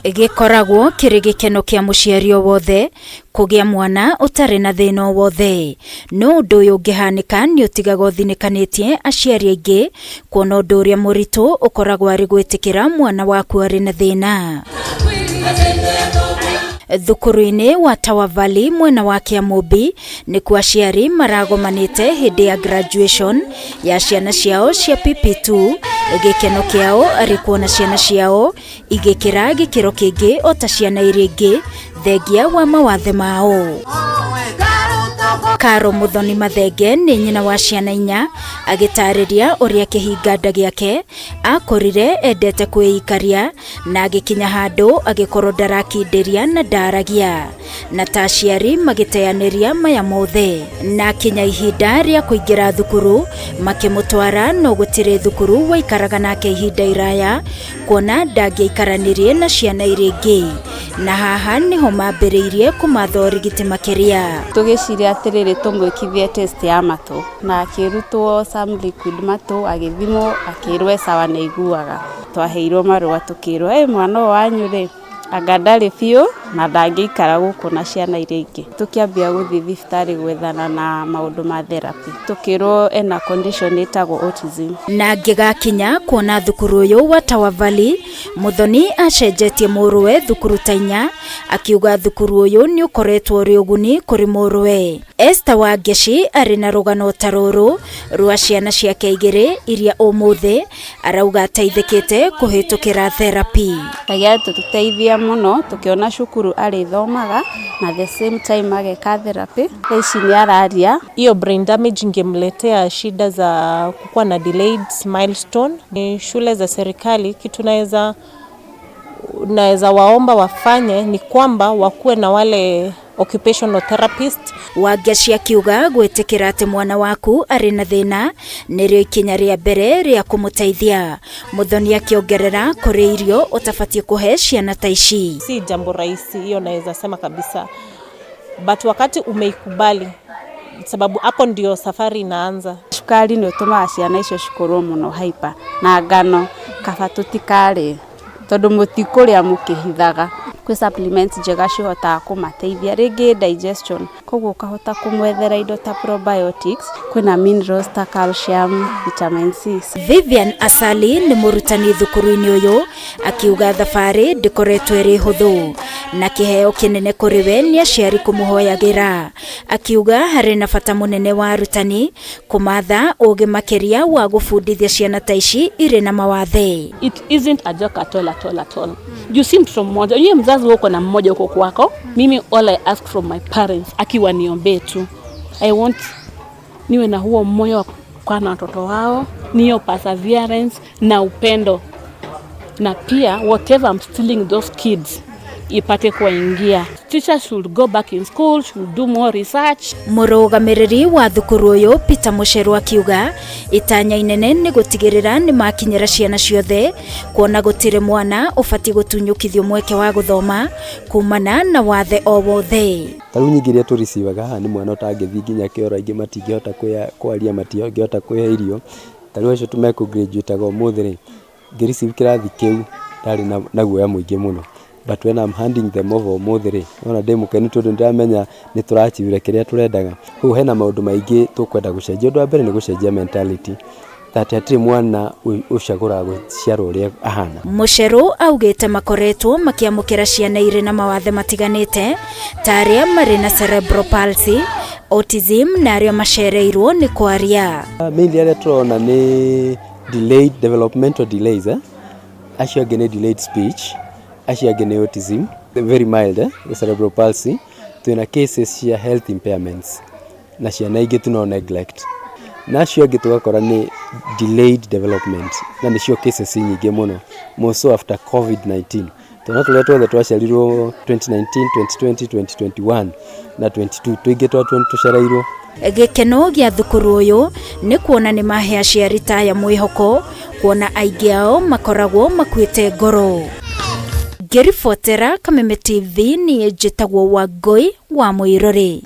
Gĩkoragwo kĩrĩ gĩkeno kĩa mũciari o wothe kũgĩa mwana ũtarĩ na thĩna o wothe. No ũndũ ũyũ ũngĩhanĩka nĩ ũtigaga ũthinĩkanĩtie aciari aingĩ kuona ũndũ ũrĩa mũritũ ũkoragwo arĩ gwĩtĩkĩra mwana waku arĩ na thĩna. Thukuru-inĩ wa Tower Valley mwena wa Kĩamũmbi nĩkuo aciari maragomanĩte hĩndĩ ya graduation ya ciana ciao cia PP2. Gĩkeno kĩao arĩ kuona ciana ciao igĩkĩra gĩkĩro kĩngĩ o ta ciana iria ingĩ thengia wa mawathe mao. Karo Muthoni Mathenge nĩ nyina wa ciana 4, agĩtarĩria ũrĩa kĩhinga nda gĩake akorire endete kwĩikaria na agĩkinya handũ agĩkorwo ndarakindĩria na ndaragia, na ta aciari magĩteanĩria maya mothe, na akinya ihinda rĩa kũingĩra thukuru makĩmũtwara, no gũtirĩ thukuru waikaraga nake ihinda iraya kuona ndangĩaikaranirie na ciana iria ingĩ, na haha niho mambĩrĩirie kũmatha ũrigiti makĩria. Tũgĩciria atĩrĩrĩ, tũmwĩkithie test ya matũ, na akĩrutwo some liquid matũ, agĩthimwo, akĩrwo e sawa, nĩ aiguaga. Twaheirwo marũa tũkĩrwo, "Ĩ mwana ũyũ wanyu rĩ, anga ndarĩ biũ na ndangĩikara gũkũ na ciana iria ingĩ." Tũkĩambia gũthiĩ thibitarĩ gwethana na maũndũ ma therapy, tũkĩrwo ena condition ĩtagwo autism. Na ngĩgakinya kuona thukuru ũyũ wa Tower Valley, Muthoni acenjetie mũrũwe thukuru ta 4, akiuga thukuru ũyũ nĩ ũkoretwo ũrĩ ũguni kũrĩ mũrũwe. Esther Wangeci arĩ na rũgano ta rũrũ rwa ciana ciake 2 iria ũmũthĩ arauga ateithĩkĩte kũhĩtũkĩra therapy. Agĩatũteithia mũno tũkĩona cukuru arĩthomaga na the same time ageka therapy. Thaa ici nĩ araria. Hiyo brain damage ingemletea shida za kukuwa na delayed milestone. Ni shule za serikali, kitu naweza waomba wafanye ni kwamba wakuwe na wale occupational therapist. Wangeci akiuga gwĩtĩkĩra atĩ mwana waku arĩ na thĩna nĩrĩo ikinya rĩa mbere rĩa kũmũteithia. Muthoni akĩongerera kũrĩ irio ũtabatiĩ kũhe ciana ta ici. Si jambo rahisi, hiyo naweza sema kabisa, but wakati umeikubali, sababu hapo ndio safari inaanza. Cukari nĩ ũtũmaga ciana icio cikorwo mũno hyper, na ngano kaba tũtikarĩe tondũ mũtikũrĩa mũkĩhithaga. Kwĩ supplements njega cihotaga kũmateithia rĩngĩ digestion, koguo ũkahota kũmwethera indo ta probiotics, kwĩna minerals ta calcium, vitamin C. Vivian Asali nĩ mũrutani thukuru-inĩ ũyũ, akiuga thabarĩ ndĩkoretwo ĩrĩ hũthũ na kĩheo kĩnene kũrĩ we nĩ aciari kũmũhoyagĩra. Akiuga harĩ na bata mũnene wa arutani kũmatha ũgĩ makĩria wa gũbundithia ciana ta ici irĩ na mawathe. It isn't a joke at all, at all, at all. Juu si mtoto mmoja, yeye mzazi uko na mmoja huko kwako. Mimi all I ask from my parents, akiwa niombee tu. I want niwe na huo moyo wa kukaa na watoto wao, niyo perseverance na upendo. Na pia whatever I'm stealing those kids ipate kuwaingia. Teachers should go back in school, should do more research. Mũrũgamĩrĩri wa thukuru ũyũ Peter Mucheru akiuga itanya inene nĩ gũtigĩrĩra nĩ makinyĩra ciana ciothe, kuona gũtirĩ mwana ũbatiĩ gũtunyũkithio mweke wa gũthoma kumana na wathe o wothe. Ta rĩu nyingĩ iria tũricivaga haha nĩ mwana ũtangĩthiĩ nginya kĩoro, aingĩ matingĩhota kwaria, matingĩhota kwĩhe irio. Ta rĩu acio mekũ-graduate-aga ũmũthĩ rĩ, ngĩreceive kĩrathi kĩu ndarĩ na guoya mũingĩ mũno, but when I'm handing them over ũmũthĩ rĩ, nona ndĩ mũkenu tondũ nĩndĩramenya nĩ tũrachievire kĩrĩa tũrendaga. Koguo hena maũndũ maingĩ tũkwenda gũcenjia. Ũndũ wa mbere nĩ gũcenjia mentality that hatirĩ mwana ũcagũraga gũciarwo ũrĩa ahana. Mucheru augĩte makoretwo makĩamũkĩra ciana irĩ na mawathe matiganĩte ta arĩa marĩ na cerebral palsy, autism na arĩa macereirwo nĩ kwaria. Mainly arĩa tũrona nĩ delayed developmental delays, Acio angĩ nĩ delayed speech, acio angĩ nĩ autism, very mild, cerebral palsy. Twĩna cases cia health impairments na ciana ingĩ tu no neglect, na acio angĩ tũgakora nĩ delayed development, na nĩcio cases nyingĩ mũno, more so after COVID-19. Twana tũrĩa tuothe twaciarirwo 2019, 2020, 2021 na 22, tũingĩ twatuo nĩ tũcereirwo. Gĩkeno gĩa thukuru ũyũ nĩ kuona nĩ mahe aciari ta aya mwĩhoko, kuona aingĩ ao makoragwo makuĩte ngoro. Ngĩribotera Kameme TV, niĩ njĩtagwo Wangũi wa Mũirũrĩ.